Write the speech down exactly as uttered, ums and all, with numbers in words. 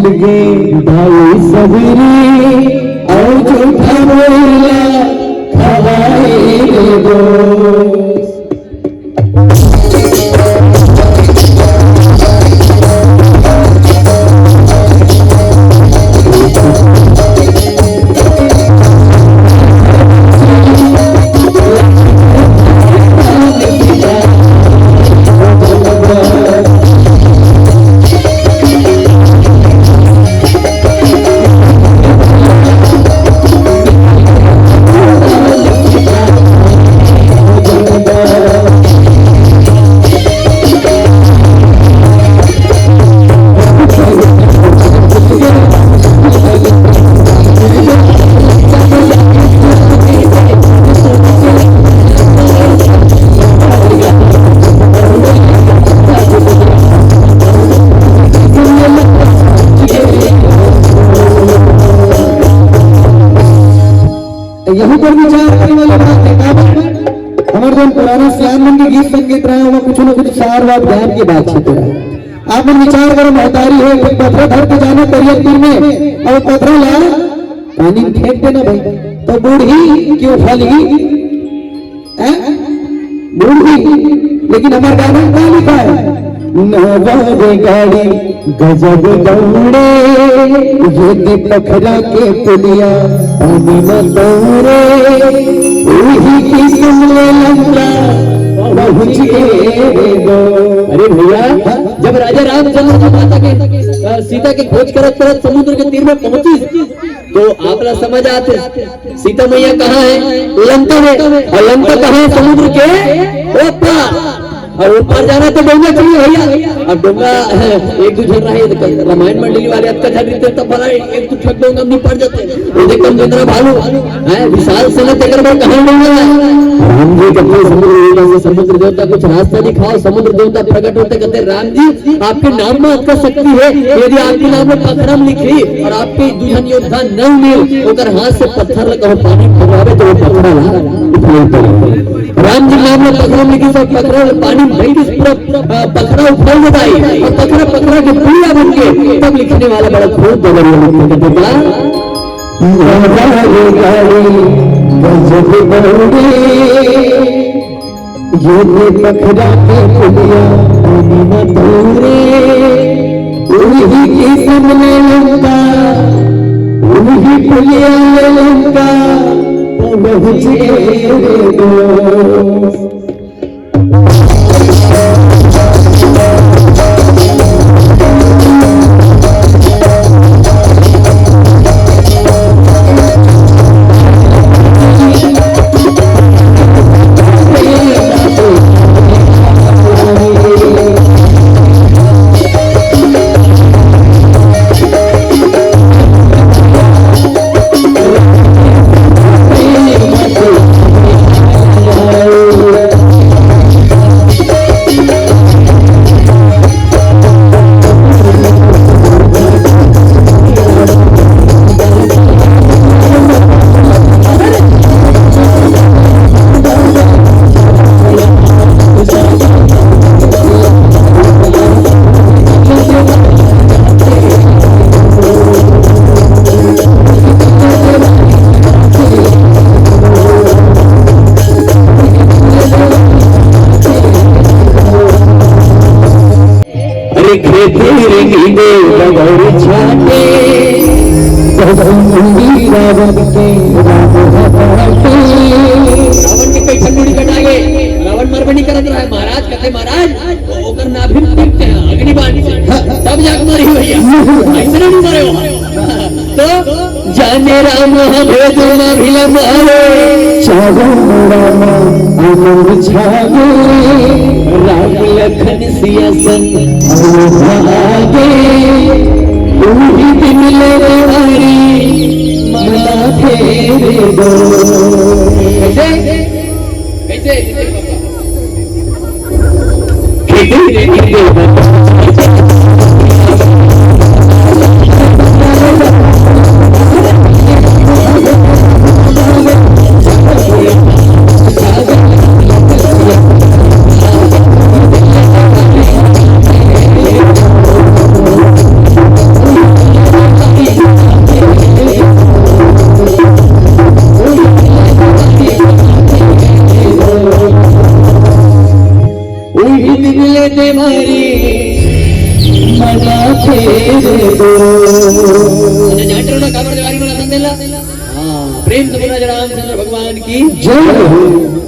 गे भाई सबरी, अउ झूठा बोला खवाए रे दोस्त। तो यही पर विचार करे वाली बात हे। काबर हमर जौन पुराना सियान मन के गीत संगीत रहे, ओमा कुछ न कुछ सार वार ज्ञान के बात छिपे रहे। आप मन विचार करो, महतारी हे, एक पथरा धर के जाना करिया तीर में, अउ पथरा ला पानी में फेंक देना भाई, तो बूड़ही कि उफलही? हैं? बूड़ही। लेकिन हमर गाना में का लिखा हे? नवा रे गाड़ी गजब दौड़े, ये दे पखरा के पुलिया पानी में दौड़े, वही किस्म ले लंका पहुँच गए रे दो। अरे भैया, हाँ? जब राजा रामचंद्र जी माता के, अ, सीता के खोज करत करत समुद्र के तीर में पहुंचिस, तो आप ला समझ आथे सीता मैया कहाँ हे? लंका में। अउ लंका कहाँ हे? समुद्र के ओ पार। अउ ओ पार जाना हे तो डोंगा चाहिए भैया। अब डोंगा एक दू झन रहे, रामायण मंडली वाले अतका झन रहिथे, तब भला एक दू ठक डोंगा निपट जाते। वो देख कमचंद्रा भालू हे, विशाल सेना, तेकर बर कहाँ डोंगा हे? राम जी कहते समुद्र देवता से, समुद्र देवता कुछ रास्ता दिखाओ। समुद्र देवता प्रकट होथे, कहते राम जी, आपके नाम में अतका शक्ति हे, यदि आपके नाम में पथरा में लिखही अउ आपके दू झन योद्धा नल नील ओकर हाथ से पत्थर ला कहूँ पानी में भगवावे तो वो पथरा ला उफल देथे। राम जी नाम में पथरा में लिखही, सब पथरा ला पानी में भर के पूरा, अ, पथरा उफल देथे अउ पथरा, पथरा के पुलिया बन के तब लिखने वाला बड़ा खूब डगरिया लिखथे। कहथे का? नवा रे गाड़ी गजब दौड़े, ये दे पखरा के पुलिया पानी में दौड़े, वही किस्म ले लंका, वही पुलिया ले लंका पहुँच गए रे दोस्त। अरे खेते रंगीले बगर छाटे, बसंती रावण के राम हमारे। रावण के कइठन मुड़ी कटा गे, रावण मरबे नहीं करत रहा हे महाराज। कहते महाराज, ओकर नाभिन पीट के अग्नि बाण से, तब जाके मरही भैया, अइसने नहीं मरे हो। तो जाने राम ह भेद न भिलम हवे। चारों राम आनंद छावे। राम लखन सिया संग अयोध्या आगे। उही दिन ले हरी मला फेर दो। कैसे? कैसे? अच्छा, जाट रहो ना, काबर जवारी वाला संदेश ला। हाँ, प्रेम से बोला जय रामचंद्र भगवान की। जय हो।